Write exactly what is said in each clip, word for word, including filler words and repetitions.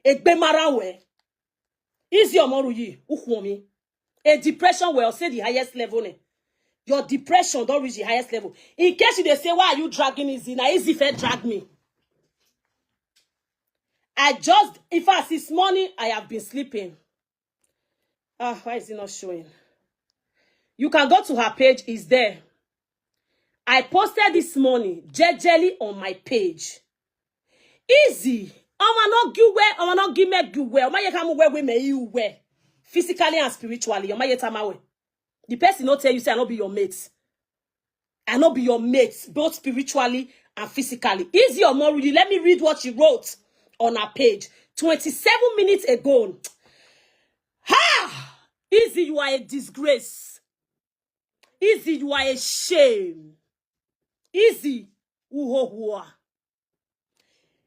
Egbe mara we. Easy Omoruyi, Ukwumi. A depression will say the highest level. Ne? Your depression don't reach the highest level. In case you dey say, "Why are you dragging Easy?" Now Easy fair drag me. I just, in fact, this morning I have been sleeping. Ah, why is it not showing? You can go to her page, it's there. I posted this morning, jejely on my page. Easy. Ọmọ náà gíwẹ́, ọmọ náà gímẹ́ gíwẹ́, ọmọ yẹ ká mú wẹ́wẹ́ mẹ́ yí wẹ́. Physically and spiritually, ọmọ yẹ tá máa wẹ̀. The person no tell you say I no be your mate. I no be your mate, both spiritually and physically. Easy Omoruyi, let me read what she wrote on her page twenty-seven minutes ago. Ha! Easy, you are a disgrace. Easy, you are a shame. Easy, uhohua.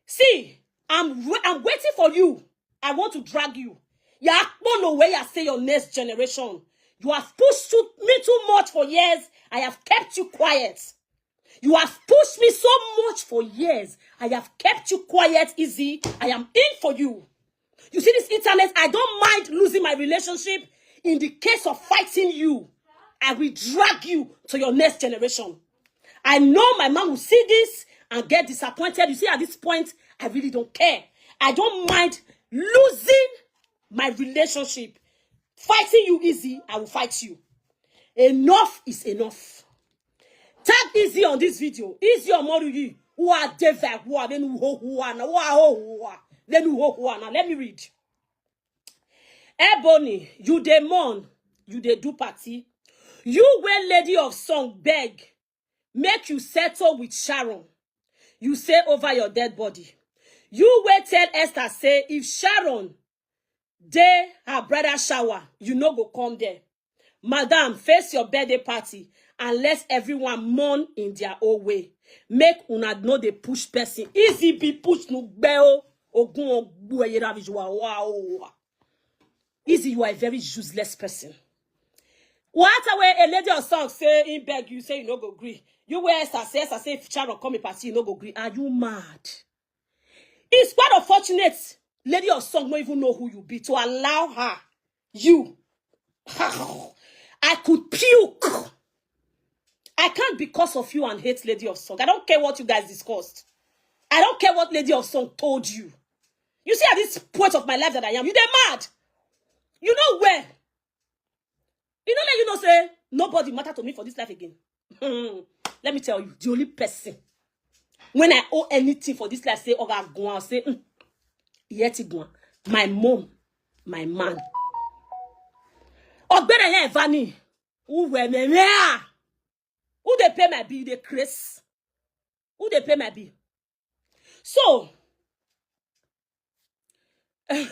See, I'm wa- I'm waiting for you. I want to drag you. You are no way. I say your next generation. You have pushed too, me too much for years. I have kept you quiet. You have pushed me so much for years. I have kept you quiet, Easy. I am in for you. You see this internet, I don't mind losing my relationship in the case of fighting you. I will drag you to your next generation. I know my mom will see this and get disappointed. You see, at this point, I really don't care. I don't mind losing my relationship. Fighting you, Easy, I will fight you. Enough is enough. Tag Easy on this video. Easy Omoruyi. Who are David? Who are then who who are now? Who are who are? Then who who are now? Let me read. Ebony, you dey mourn, you dey do party. You wey lady of song beg, make you settle with Sharon. You say over your dead body. You wey tell Esther say if Sharon dey her brother shower, you no go come there. Madam, face your birthday party and let everyone mourn in their own way. Make una no dey push person. Easy be push no gbeo. Ogun ogbu eye ravi juwa wa o wa. Easy, you are a very useless person. What a way a lady of song say in beg you say you no go gree. You wear Esther say Esther say if Sharon come in party you no go gree. Are you mad? It's quite unfortunate. Lady of song no even know who you be to allow her. You. I could puke. I can't because of you and hate Lady of Song. I don't care what you guys discussed. I don't care what Lady of Song told you. You see at this point of my life that I am, you dey mad. You know where? You know let you know say nobody matter to me for this life again. Let me tell you, the only person when I owe anything for this life say Oga Guan say mm, Yeti Guan, my mom, my man. Ogbere here Vani, who were me who dey pay my bill, dey craze. Who dey pay my bill? So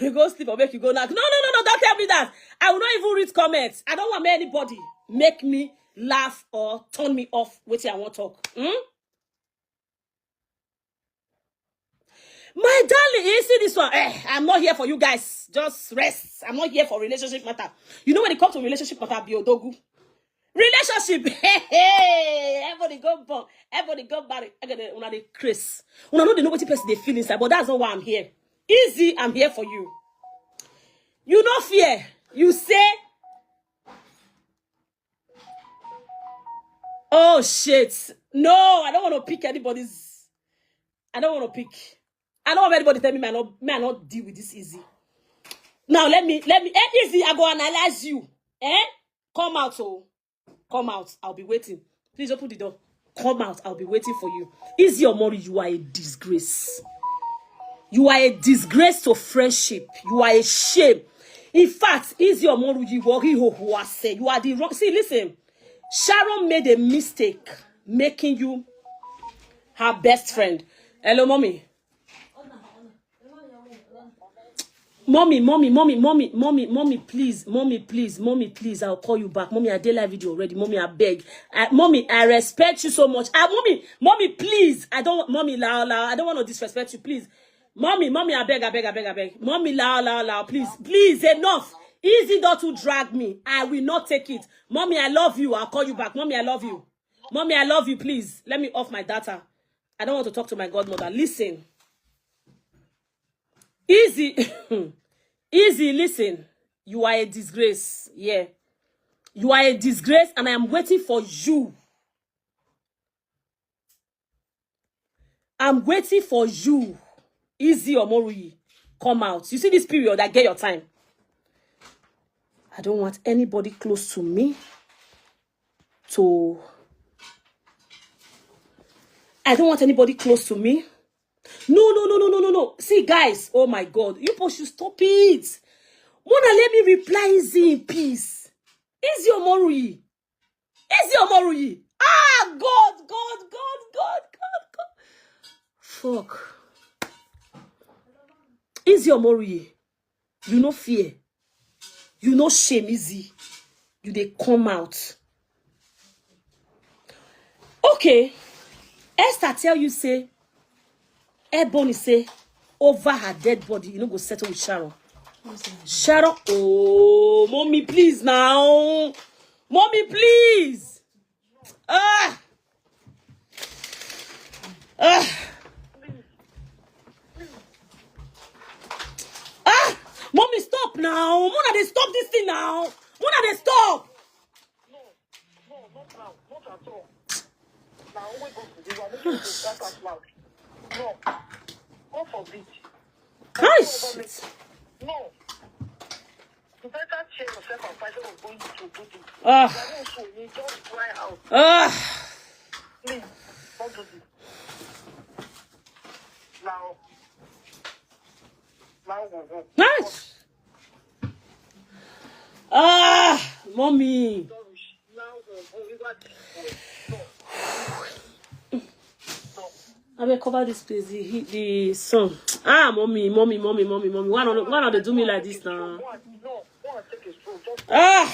you go sleep or make you go knack. No, no, no, no, don't tell me that. I will not even read comments. I don't want anybody make me laugh or turn me off. Wait, I won't talk. Hmm? My darling, you see this one. Eh, I'm not here for you guys. Just rest. I'm not here for relationship matter. You know when it comes to relationship matter, Biodogu. Relationship. Hey, hey, everybody go born. Everybody go married. I get una the Chris. Una know they know what person they feel inside, but that's not why I'm here. Easy, I'm here for you. You no fear. You say, oh shit. No, I don't want to pick anybody's. I don't want to pick. I don't want anybody tell me, man, not, man, not deal with this Easy. Now let me let me eh, Easy. I go analyze you. Eh? Come out, oh. Come out. I'll be waiting. Please open the door. Come out. I'll be waiting for you. Easy Omori, you are a disgrace. You are a disgrace to friendship. You are a shame. In fact, Easy Omori, you are you are the wrong. See, listen. Sharon made a mistake making you her best friend. Hello, mommy. Mommy, mommy, mommy, mommy, mommy, mommy, please, mommy, please, mommy, please, I'll call you back. Mommy, I did live video already. Mommy, I beg. I, mommy, I respect you so much. Ah, mommy, mommy, please. I don't, mommy, la, la, I don't want to disrespect you, please. Mommy, mommy, I beg, I beg, I beg, I beg. Mommy, la, la, la, please, please, enough. Easy not to drag me. I will not take it. Mommy, I love you. I'll call you back. Mommy, I love you. Mommy, I love you. Please, let me off my data. I don't want to talk to my godmother. Listen. Easy. Easy, listen. You are a disgrace. Yeah. You are a disgrace, and I am waiting for you. I'm waiting for you. Easy Omoruyi. Come out. You see this period, I get your time. I don't want anybody close to me to I don't want anybody close to me. No, no, no, no, no, no, no. See, guys, oh my God. You people should stop it. Mona, let me reply Easy in peace. Easy Omoruyi. Easy Omoruyi. Ah, God, God, God, God, God, God. Fuck. Easy Omoruyi. You no fear. You no shame, Easy. You dey come out. Okay. Esther tell you say, Ebony say, over her dead body, you no go settle with Sharon. Sharon, oh, mommy, please now. Mommy, please. Ah. Ah. Ah. Mommy, stop now. Mona, dey stop this thing now. Mona, dey stop. No, no, not now. Not at all. Now, always go to the one. Make you go back out loud. No. God forbid. Hi. No. You better cheer yourself and fight instead of going to do this. Ah. You are not sure. You just cry out. Ah. Please, don't do this. Now. Now, go, go. Nice. Ah, mommy. Now, go, go. You got this. Go. I will cover this place. The, the, the sun. Ah, mommy, mommy, mommy, mommy, mommy. Why not, why not they do me like this now? Ah.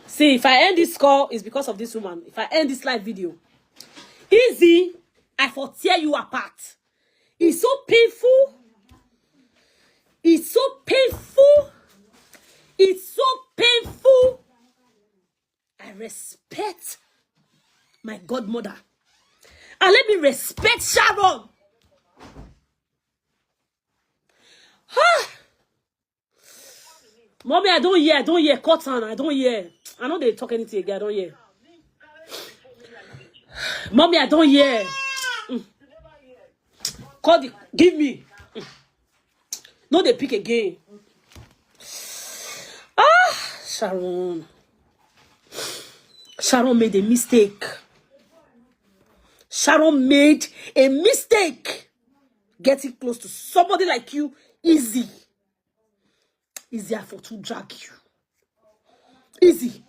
See, if I end this call, it's because of this woman. If I end this live video, Easy, I for tear you apart. It's so painful. It's so painful. It's so painful. I respect my godmother. And let me respect Sharon. Huh? Mommy, I don't hear, I don't hear. Cut on, I don't hear. I know they talk anything again, I don't hear. Mommy, I don't hear. Mm. Call the, give me. Mm. No, they pick again. Ah, Sharon. Sharon made a mistake. Sharon made a mistake. Getting close to somebody like you, Easy. Easy, I for to drag you. Easy.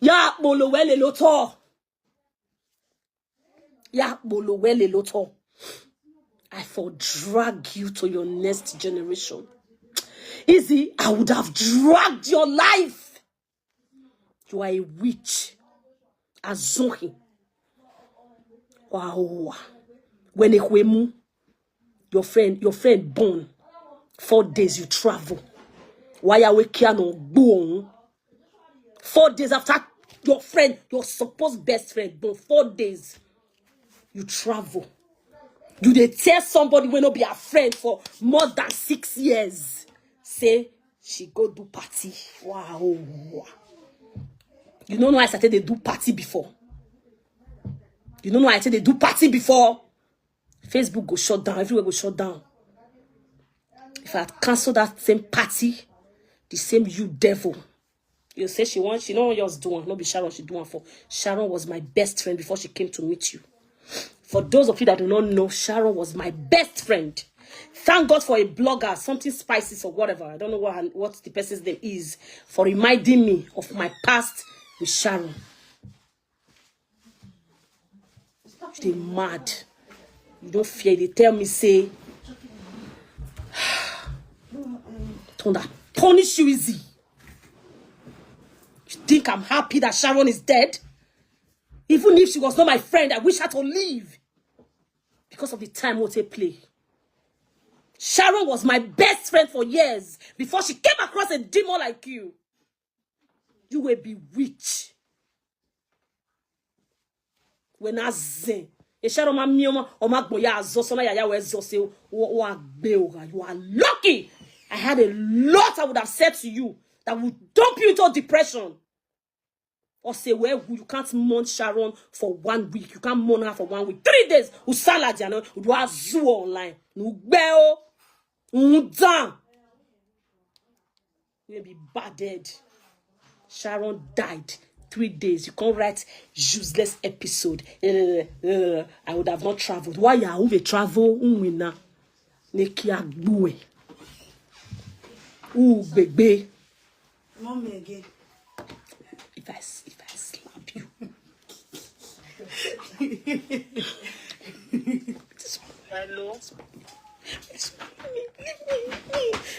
Ya bolo wele loto. Ya bolo wele loto. I for drag you to your next generation. Easy, I would have dragged your life. You are a witch. Azohi. Wow. When Ekwemu, your friend, your friend born. Four days you travel. Why are we no born? Four days after your friend, your supposed best friend born. Four days you travel. You dey tell somebody wey no be her friend for more than six years. Say she go do party. Wow. You no know I started to do party before. You no know I started to do party before. Facebook go shut down. Everywhere go shut down. If I cancel that same party, the same you devil. You say she want, she no just do one. No be Sharon, she do one for. Sharon was my best friend before she came to meet you. For those of you that do not know, Sharon was my best friend. Thank God for a blogger, something spicy or whatever. I don't know what her, what the person's name is, for reminding me of my past with Sharon. You dey mad. You don't fear. They tell me say, thunder punish you, Easy. You think I'm happy that Sharon is dead? Even if she was not my friend, I wish her to leave because of the time we take play. Sharon was my best friend for years before she came across a demon like you. You will be witch. When I zen, e share my mioma or my boya zosona yaya we zose wa gbeoga. You are lucky. I had a lot I would have said to you that would dump you into depression. Or say, well, you can't mourn Sharon for one week. You can't mourn her for one week. Three days, usala jano, you are zoo online. No gbeo, undan. You be bad dead. Sharon died three days. You can't write useless episode. Eh, eh, eh, I would have not traveled. Why you will travel? Unwina. Neki agbue. Ugbegbe. Mommy again. If I s- if I slap you. Hello.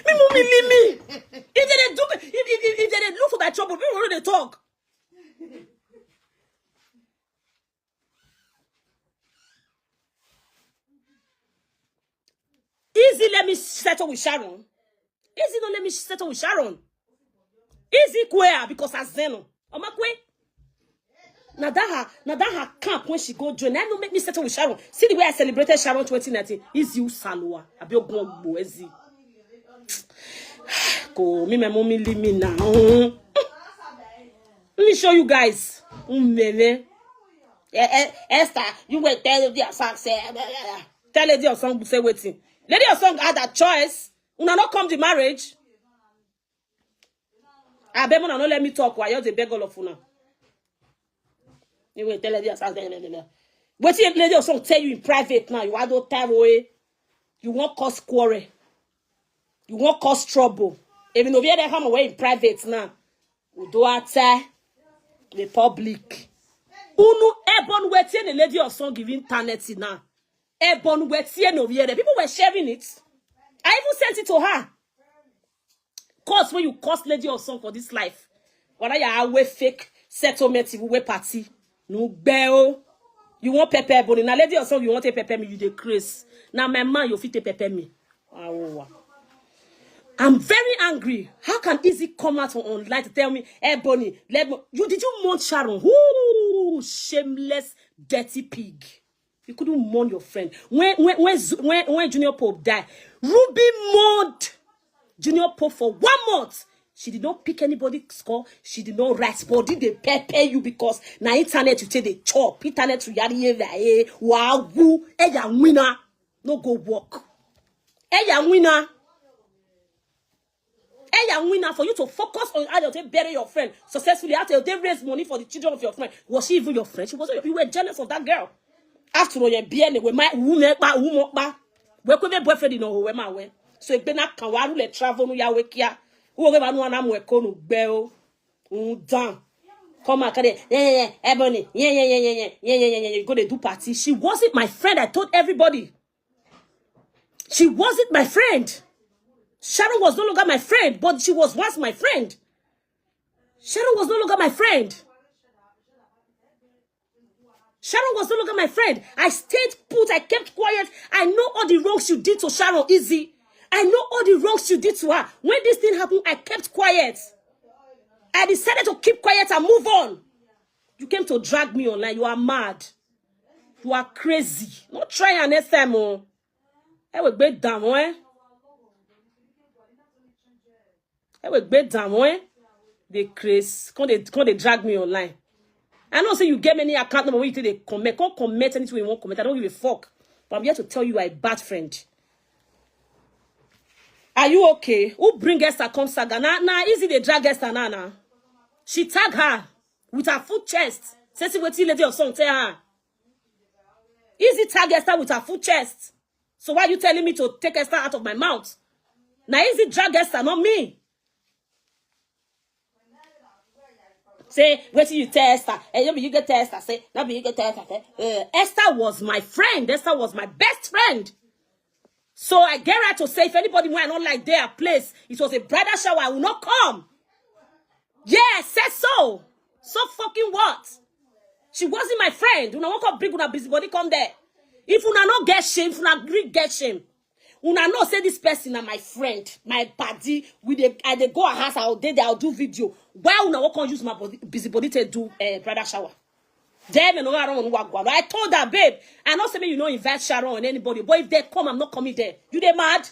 Me, mommy, leave me. If they dey do me, if, if, if, if they dey look for my trouble, people wey dey talk. Easy, let me settle with Sharon. Easy, don't let me settle with Sharon. Easy, queer because I zeno. Omakwe. Now that her, now that her camp when she go join, I no make me settle with Sharon. See the way I celebrated Sharon twenty nineteen. Easy, Usaloa. Abi ogun ogbo, Easy. Go, me, my mommy leave me now. Let me show you guys. Umele. Eh, eh, Esther, you wait, tell the song say, eh, eh, eh. Tell Lady Osong say waiting. Lady Osong had a choice. Una not come the marriage. I beg una, no let me talk. Why you dey beg all of una? You wait, tell Lady Osong. Waiting, Lady Osong tell you in private now. You are no time away. You won't cause quarrel. You won't cause trouble. Even if you come away in private now, Udoate, the public. Unu ebon wetin the Lady Osong give internet now. Ebon wetin no here. People were sharing it. I even sent it to her. Cause when you curse Lady Osong for this life, whether you are away fake settlement, if we party, no bell. You want pepper, but now Lady Osong, you want to pepper me, you dey craze. Now my man, you fit to pepper me. Awowa. I'm very angry. How can Easy come out on online to tell me, "Ebony, let me," you, did you mourn Sharon? Who shameless, dirty pig? You couldn't mourn your friend. When when when Zu- when, when Junior Pope died, Ruby mourned Junior Pope for one month. She did not pick anybody's call. She did not respond. Did they pepper you because na internet you take the chop? Internet to yari yari eh, wawu, eh, ya winner. No go work. Eh, ya winner. Eh, ya winner for you to focus on how you take bury your friend successfully. How you take raise money for the children of your friend. Was she even your friend? She wasn't. You were jealous of that girl. After all, you be anyway. My woman, my woman, my. We could be boyfriend in a way, my way. So if na kawaru le travel no ya wekia. Who we manu anamu ekonu gbeo. Undan. Come and carry, yeah, yeah, yeah, Ebony, yeah, yeah, yeah, yeah, yeah, yeah, yeah, yeah, yeah. You go to do party. She wasn't my friend. I told everybody. She wasn't my friend. Sharon was no longer my friend, but she was once my friend. Sharon was no longer my friend. Sharon was no longer my friend. I stayed put. I kept quiet. I know all the wrongs you did to Sharon Easy. I know all the wrongs you did to her. When this thing happened, I kept quiet. I decided to keep quiet and move on. You came to drag me online. You are mad. You are crazy. Not try and next time, oh. I will get down, eh? I will get down, eh? They craze. Come they, come they drag me online. I know say you get many account number where you take they comment. Come comment anything you want comment. I don't give a fuck. But I'm here to tell you, you are a bad friend. Are you okay? Who bring Esther come saga? Now, now, Easy they drag Esther now, now. She tag her with her full chest. Say, "See what Lady Osong tell her." Easy tag Esther with her full chest. So why are you telling me to take Esther out of my mouth? Now, Easy drag Esther, not me. Say, "Wait till you tell Esther." And you be you get tell Esther. Say, "Not be you get tell Esther." Say, uh, Esther was my friend. Esther was my best friend. So I get right to say, if anybody want not like their place, it was a bridal shower, I will not come. Yeah, I said so. So fucking what? She wasn't my friend. Una won't come bring una busybody come there. If una no get shame, if una agree get shame, una know say this person na my friend, my buddy. We dey, I dey go her house, I'll dey there, I'll do video. Why una won't come use my body, busybody to do a bridal shower? Dem no around Wagwan. I told her, babe, I know say me you no invite Sharon and anybody, but if they come, I'm not coming there. You dey mad?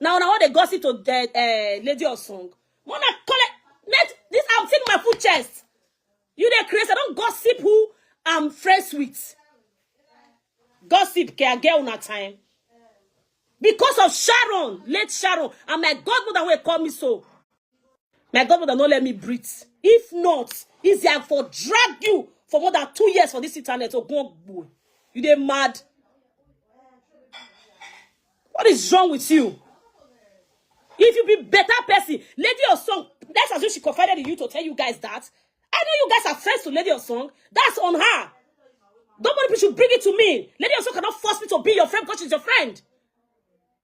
Now, now what they gossip to the uh, Lady Osong. Wanna collect? Let this. I'm seeing my full chest. You dey crazy. I don't gossip who I'm friends with. Gossip can get on a time. Because of Sharon, late Sharon, and my godmother will call me so. My godmother not let me breathe. If not, is I for drag you for more than two years for this internet. Oh, go on, boy. You dey mad? What is wrong with you? If you be better person, Lady Osong, that's as if she confided in you to tell you guys that. I know you guys are friends to Lady Osong. That's on her. Nobody should bring it to me. Lady Osong cannot force me to be your friend because she's your friend.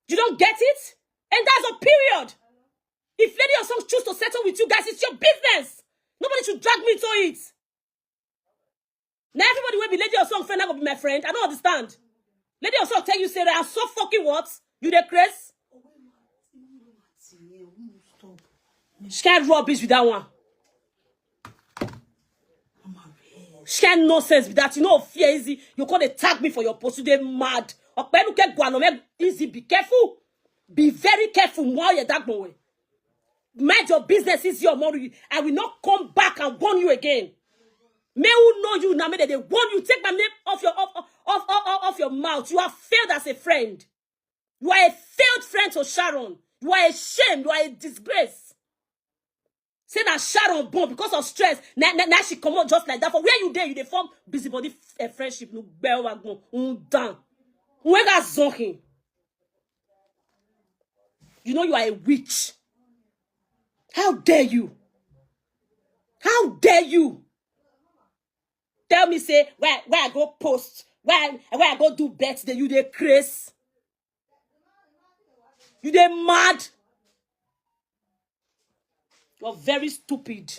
You don't get it? And that's a period. If Lady Osong choose to settle with you guys, it's your business. Nobody should drag me into it. Now everybody will be Lady Osong friend, not gonna be my friend. I don't understand. Lady Osong tell you say that I'm so fucking what? You dey craze? She can't rubbish with that one. She can't nonsense with that. You know, fear easy. You gonna tag me for your post. You dey mad. Okpenuke Guanome, easy. Be careful. Be very careful. Why you that boy? Mind your business, is your money. I will not come back and warn you again. Me who know you now, me that they warn you. Take my name off your off, off, off, off, off your mouth. You have failed as a friend. You are a failed friend to Sharon. You are a shame. You are a disgrace. Say that Sharon born because of stress. Now, now, now she come out just like that. For where you there, you dey form busybody f- eh, friendship. No bell wagon. Undan. Whoever zonking. You know you are a witch. How dare you? How dare you? Tell me, say, where, where I go post, where, where I go do birthday, you dey craze. You dey mad. You're very stupid.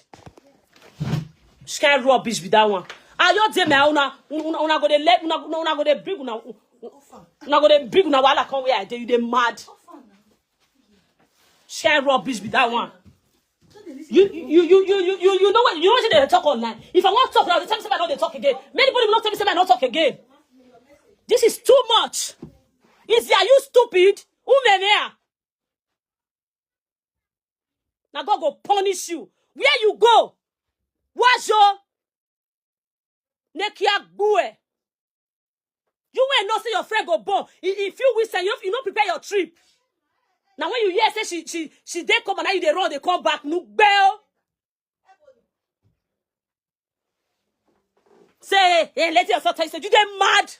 Which kind rubbish be that one? Are you there, my una, una, una go dey let, una, una, una go dey bring, una, una go dey bring, una wahala come where I dey, you dey mad. Which kind rubbish be that one? You, you, you, you, you, you, you know what? You know what they talk online. If I want to talk now, they tell me somebody don't they talk again. Many people don't tell me somebody don't talk again. This is too much. Is are you stupid? Umemea. Now God go punish you. Where you go? What's your Nekia Bue? You will not see your friend go born. In, in few weeks and you, you not prepare your trip. Now when you hear say she she she dey come and now you dey run, they come back. No bell. Say, hey, let yourself tell you, say, you dey mad.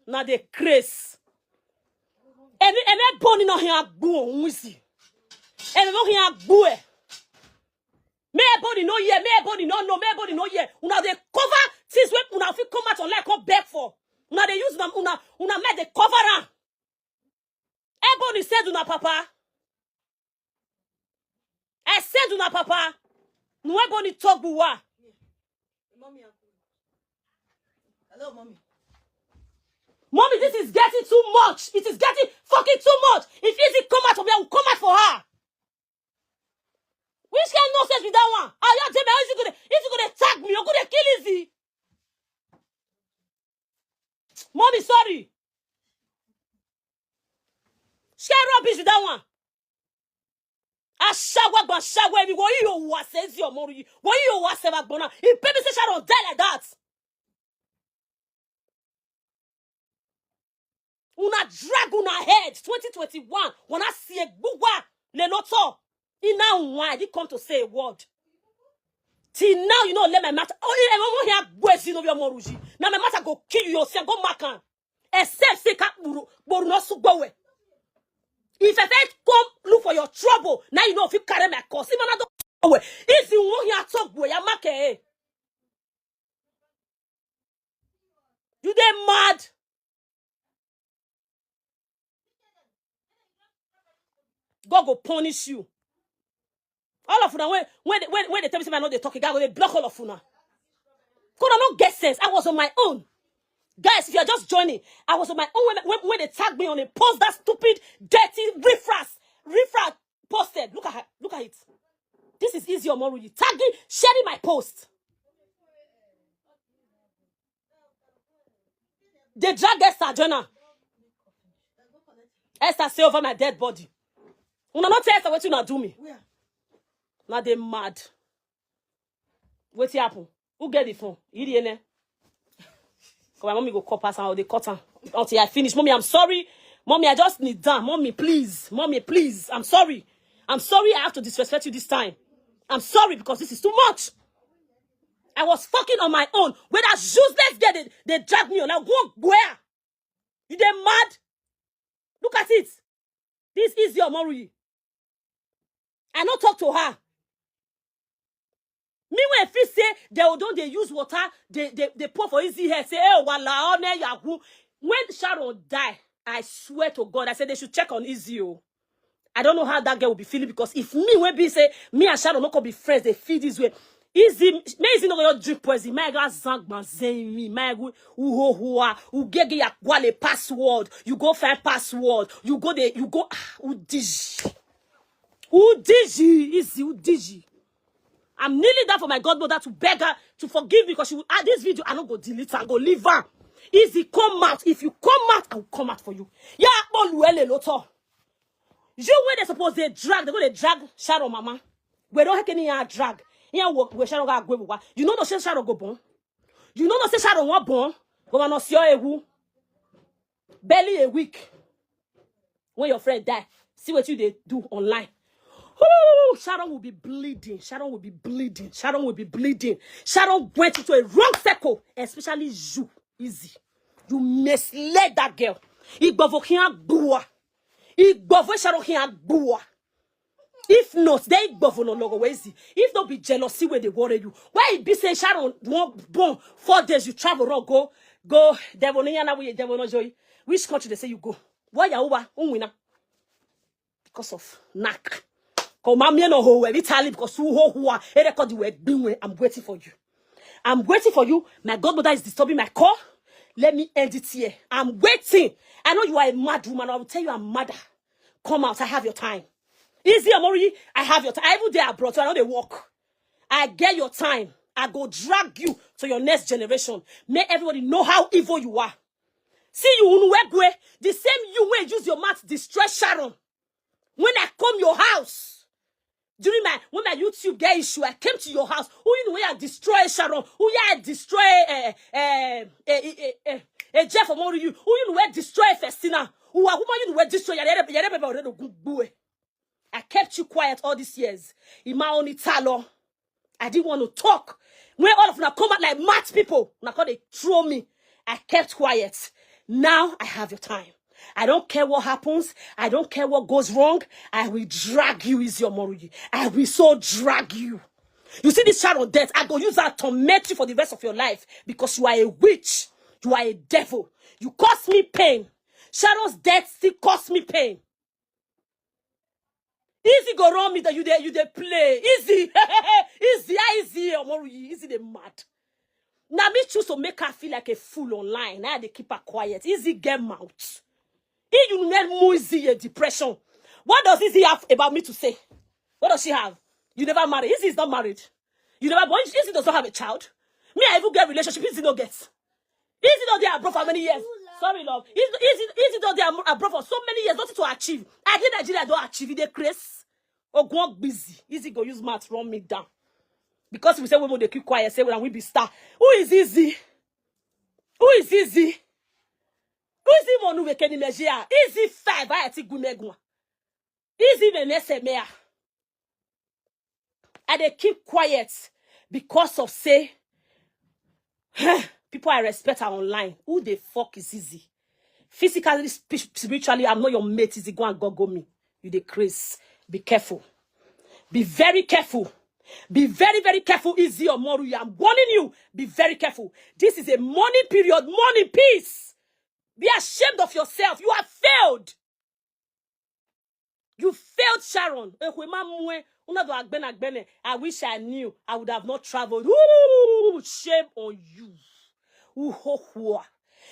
Now they craze. And and everybody not here boo easy. And not here boo. Me body no hear, me body no know, me body no hear. Una dey cover things wey una fit come out online come beg for. Una dey use una una una make dey cover am. Ebony said una papa. I said una papa. No Ebony talk buwa. Mommy, hello, mommy. Mommy, this is getting too much. It is getting fucking too much. If Izzy come out for me, I will come out for her. Which kind nonsense be that one? Are you tell me how Izzy gonna Izzy gonna tag me? You're gonna kill Izzy. Mommy, sorry. Share rubbish with that one. Ashawa gba shawa emi wo iyo wa se zi omoru yi. Wo iyo wa se ma gbona. If baby say Sharon die like that. Una drag una head twenty twenty-one. Wanna see a gbugwa le lotto. Ina why I did come to say a word. Till now, you know, let my matter. Oh, I won't hear boys in your moruji. Now my matter go kill you, say go makan. Except say ka buru, buru no sugbowe. If I first come look for your trouble, now you know if you carry my cause. If I don't go away, if you won't hear talk boy, I make it. You dey mad. God go punish you. All of una when when when, when they tell me something I know they talk, God go they block all of una. Cause I no get sense. I was on my own. Guys, if you're just joining, I was on my own when, when, when they tagged me on a post that stupid, dirty, riffraff, riffraff posted. Look at her. Look at it. This is Easy Omoruyi. Tagging, sharing my post. They drag Esther Jonah. Esther say over my dead body. Una not tell Esther what you not do me. Now they mad. What happen? Who get the phone? Idiene. Come on, mommy go call pass and they cut her until I finish. Mommy, I'm sorry. Mommy, I just need down. Mommy, please. Mommy, please. I'm sorry. I'm sorry I have to disrespect you this time. I'm sorry because this is too much. I was fucking on my own. Whether useless girl they, they drag me on. I won't where? You they mad? Look at it. This is your Moruyi. I not talk to her. Meanwhile, if you say they don't they use water, they, they, they pour for Easy hair, say, hey, wala, one yahoo. When Sharon die, I swear to God, I said they should check on Easy. Oh. I don't know how that girl will be feeling because if me when be say me and Sharon not gonna be friends, they feel this way. Easy, me Easy not gonna drink poison. My God, zangman zemi, my God, uhohua, ugege yakwale password. You go find password. You go there, you go, ah, udiji. Udiji, Easy, udiji. I'm kneeling down for my godmother to beg her to forgive me because she will add this video. I don't go delete and go leave her. Easy, come out. If you come out, I will come out for you. Yeah, Boluele Loto. You where they suppose they drag, they go they drag Sharon mama. We don't have any yah drag. Yeah, work where Sharon got go. You know no say Sharon go born. You know no say Sharon want born. Go man no see your ewu. Barely a week. When your friend die, see what you they do online. Ooh, Sharon will be bleeding. Sharon will be bleeding. Sharon will be bleeding. Sharon went into a wrong circle, especially you, Easy. You misled that girl. Igbovo can't do. Igbovo Sharon can't do. If not, they go for no logo where is he? If not be jealousy where they worry you. Why it be say Sharon won't born four days you travel wrong go go devil no yana we devil no joy. Which country they say you go? Why you are winner? Because of knack. Come on, me no ho every tally because who ho who are record you were doing. I'm waiting for you. I'm waiting for you. My godmother is disturbing my call. Let me end it here. I'm waiting. I know you are a mad woman. I will tell you I'm madder. Come out. I have your time. Easy Amori, I have your time. I even there abroad, so I know they work. I get your time. I go drag you to your next generation. Make everybody know how evil you are. See you, Unuwegwe, the same you wey use your mouth destroy Sharon. When I come your house, during my when my YouTube get issue, I came to your house. Who you know where I destroy Sharon? Who you I destroy uh, uh, uh, uh, uh, uh, Jeff Omori you? Who you know where destroy Festina? Who are woman you know where destroy? Yare yare bebe already good boy. I kept you quiet all these years. In my only talon, I didn't want to talk. When all of them come out like mad people, now call they throw me. I kept quiet. Now I have your time. I don't care what happens. I don't care what goes wrong. I will drag you, Easy Omoruyi. I will so drag you. You see this child of death, I go use that to torment you for the rest of your life because you are a witch. You are a devil. You cause me pain. Sharon's death still cause me pain. Easy go run me that you dey you dey play. Easy, easy, how easy, Omoruyi, easy dey mad. Now me choose to make her feel like a fool online. Now they keep her quiet. Easy get mouth. If you need more easy a depression, what does Easy have about me to say? What does she have? You never married. Easy is not married. You never born. Easy does not have a child. Me, I even get relationship. Easy no get. Easy not there abroad for many years. Sorry, love. Easy, easy, easy not there abroad for so many years. Nothing to achieve. I did Nigeria don't achieve it. They craze. Ogwon busy. Easy go use mouth run me down. Because we say women they keep quiet. Say when we be star. Who is Easy? Who is Easy? Who is Easy? Monu we can measure. Easy five. I think we make one. Easy me mess me. I they keep quiet because of say people I respect are online. Who the fuck is Easy? Physically, spi- spiritually, I'm not your mate. Easy, go and go go me. You the craze. Be careful. Be very careful. Be very, very careful, Easy Omoruyi. I'm warning you. Be very careful. This is a mourning period. Mourning peace. Be ashamed of yourself. You have failed. You failed, Sharon. Ekwema mue. Una do agbene agbene. I wish I knew. I would have not traveled. Ooh, shame on you. Uhohua.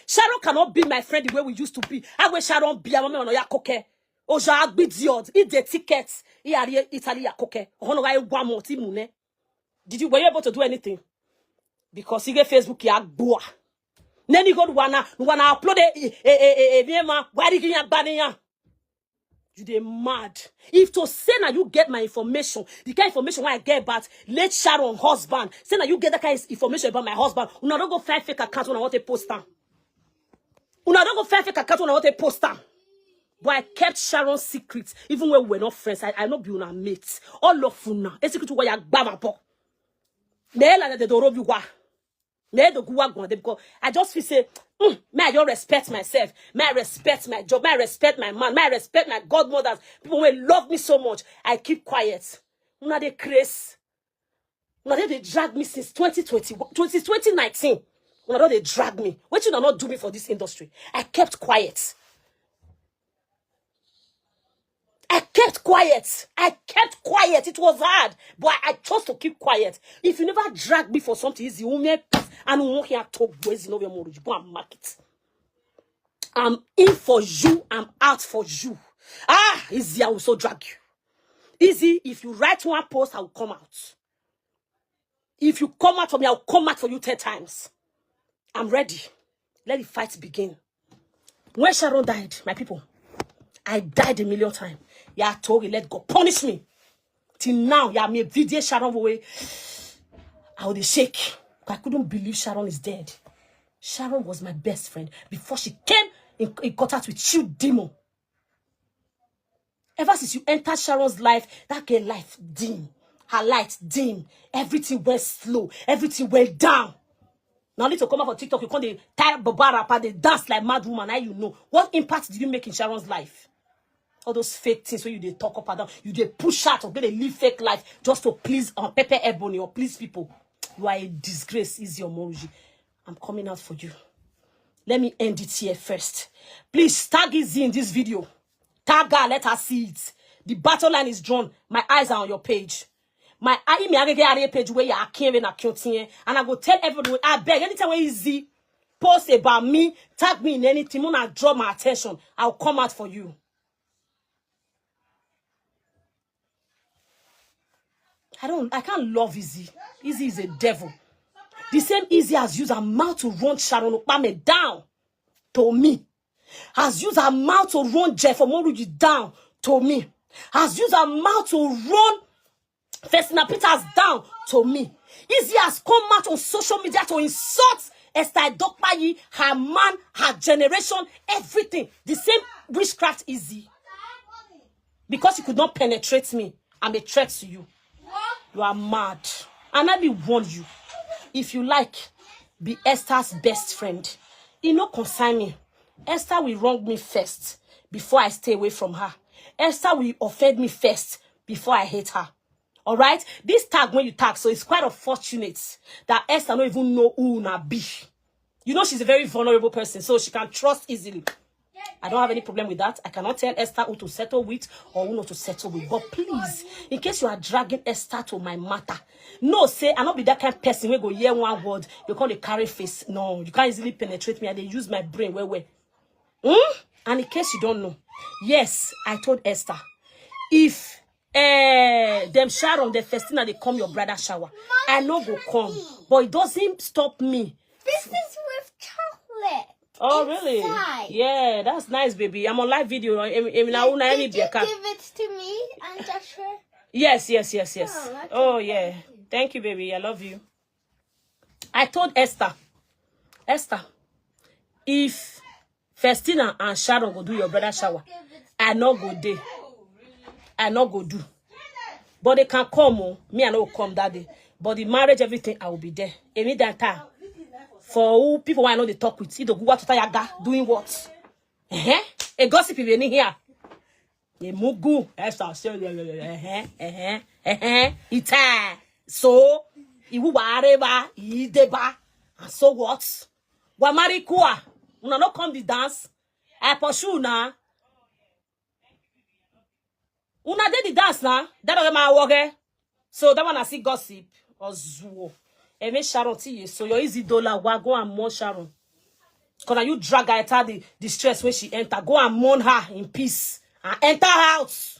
Sharon cannot be my friend the way we used to be. I wish Sharon be a woman on Oyakoke. Oja agbidiot, he the ticket, he are Italy ya koke. Hono ga one month imune. Did you, were you able to do anything? Because he get Facebook ya gbua. Then you go to wanna wanna upload a a a a a man. Why did you baniya? You dey mad. If to say now you get my information, the kind of information I get about late Sharon husband, say now you get that kind of information about my husband. Una don't go find fake account when I want to post them. Una don't go find fake account when I want to post them. But I kept Sharon's secret, even when we were not friends. I, I not be una mates. All of una. A secret where you gbam up. Me la de doro bi wa. Me do guwa gwande because I just feel say, mm, may I just respect myself. May I respect my job. May I respect my man. May I respect my godmothers. People will love me so much. I keep quiet. Una dey craze. Una dey dey drag me since twenty twenty, twenty, twenty nineteen. Una don dey drag me. Wetin una not do me for this industry? I kept quiet. I kept quiet. I kept quiet. It was hard, but I chose to keep quiet. If you never drag me for something, it's the only and won't hear talk boys in over more. Go and mark it. I'm in for you. I'm out for you. Ah, Izzy, I will so drag you. Izzy, if you write one post, I will come out. If you come out for me, I'll come out for you ten times. I'm ready. Let the fight begin. When Sharon died, my people, I died a million times. Yeah, Tori, let God punish me. Till now, yeah, me video Sharon away. I would shake. I couldn't believe Sharon is dead. Sharon was my best friend before she came in, in contact with you, demon. Ever since you entered Sharon's life, that girl life dim. Her light dim. Everything went slow. Everything went down. Now need to come out for TikTok, you come dey tie Baba wrapper, dey dance like mad woman. Now you know. What impact did you make in Sharon's life? All those fake things where you dey talk up and down, you dey push out or get a live fake life just to please um, Pepe Ebony or please people. You are a disgrace, Izzy Omoruji. I'm coming out for you. Let me end it here first. Please tag Izzy in this video. Tag her, let her see it. The battle line is drawn. My eyes are on your page. My eye me agege are page where you are came and I can't and I go tell everyone. I beg anytime where Izzy post about me, tag me in anything. When I draw my attention, I'll come out for you. I don't, I can't love Izzy. Izzy is a devil. The same Izzy has used her mouth to run Sharon Okpame down to me. Has used her mouth to run Jeff Omoruji down to me. Has used her mouth to run Festina Peters down to me. Izzy has come out on social media to insult Esther Dokpayi, her man, her generation, everything. The same witchcraft Izzy. Because you could not penetrate me, I'm a threat to you. You are mad. And I be warn you. If you like, be Esther's best friend. It no concern me. Esther will wrong me first before I stay away from her. Esther will offend me first before I hate her. All right? This tag when you tag, so it's quite unfortunate that Esther don't even know who una be. You know she's a very vulnerable person, so she can trust easily. I don't have any problem with that. I cannot tell Esther who to settle with or who not to settle with. But please, in case you are dragging Esther to my matter, no say I not be that kind of person where go hear one word, you call a carry face. No, you can't easily penetrate me. I dey use my brain well well. Hmm? And in case you don't know, yes, I told Esther, if eh, them Sharon, the Festina, they come your brother shower. I no go come, but it doesn't stop me. This is with chocolate. Oh, really? Inside. Yeah, that's nice, baby. I'm on live video. Em- em- na Did, una any did you give it to me and Joshua? Yes, yes, yes, yes. Oh, okay. Oh, yeah. Thank you, baby. I love you. I told Esther, Esther, if Festina and Sharon go do your brother shower, I no go dey. I no go do. But they can come, oh. Me, I no come that day. But the marriage, everything, I will be there. Emi Danta. For who people who I know they talk with. Idogu what to yaga doing what? Eh? A gossip even here. Emugu, Esther say, eh, eh, eh, eh, ita. So, iwu wareba, ideba. And so what? Wa marry kwa. Una no come the dance. I pursue na. Una dey the dance na. That of my work. So that one I see gossip. Ozuo. Eme Sharon tiye. So your easy dollar wa go and mourn Sharon. Cause na you drag her enter the, the stress when she enter. Go and mourn her in peace. And enter house.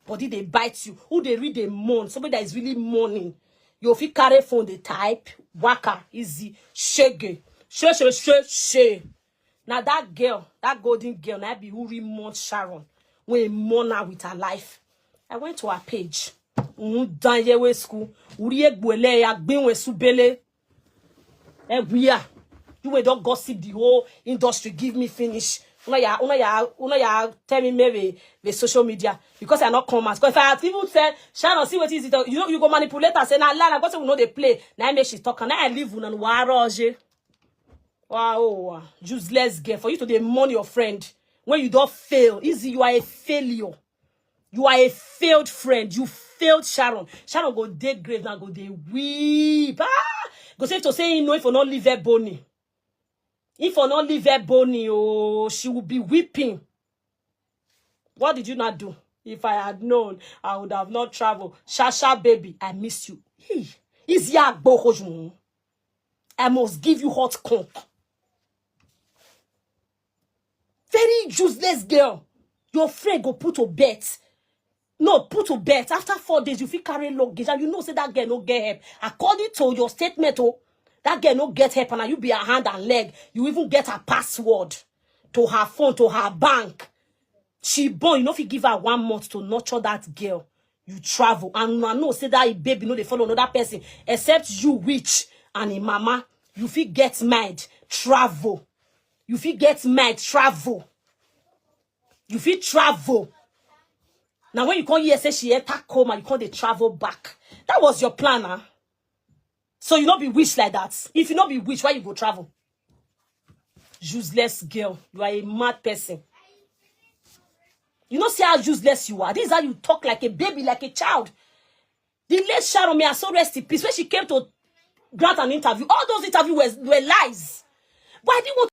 Body dey bite you. Who dey read dey mourn? Somebody that is really mourning. You fit carry phone dey type. Waka easy. Shege. She she she she. Now that girl, that golden girl, now be who really mourn Sharon. When mourn her with her life. I went to her page. Mm, Danyewe school. Uri egbele ya gbinwe subele. Eh, we are. You will don't gossip the whole industry. Give me finish. Una ya, una ya, una ya. Tell me maybe the social media because I not come out. Because if I had even said Sharon, see what is it? You know, you go manipulate and say na lie. I got to know they play. Now I make she talk and I leave una waroje. Wow, useless girl. For you to dey mourn your friend when you don't fail, easy. You are a failure. You are a failed friend. You failed Sharon. Sharon go dey grave now, go dey weep. Ah! Go say to say, you know, if you not leave her bony. If you not leave her bony, oh, she will be weeping. What did you not do? If I had known, I would have not traveled. Shasha baby, I miss you. Hey, is ya I must give you hot conk. Very useless girl. Your friend go put to bed. No, put to bed. After four days, you fit carry luggage. And you know say that girl no get help. According to your statement, oh, that girl no get help. And you be her hand and leg. You even get her password to her phone, to her bank. She born, you know, if you give her one month to nurture that girl, you travel. And I know say that baby no dey follow another person except you, witch and a mama. You fit get mind, travel. You fit get mind, travel. You fit travel. Now when you come here, say she enter coma, you come dey travel back. That was your plan, huh? So you not be witch like that. If you not be witch, why you go travel? Useless girl, you are a mad person. You know, see how useless you are. This is how you talk like a baby, like a child. The late Sharon, may I so rest in peace. When she came to grant an interview, all those interviews were, were lies. But I didn't want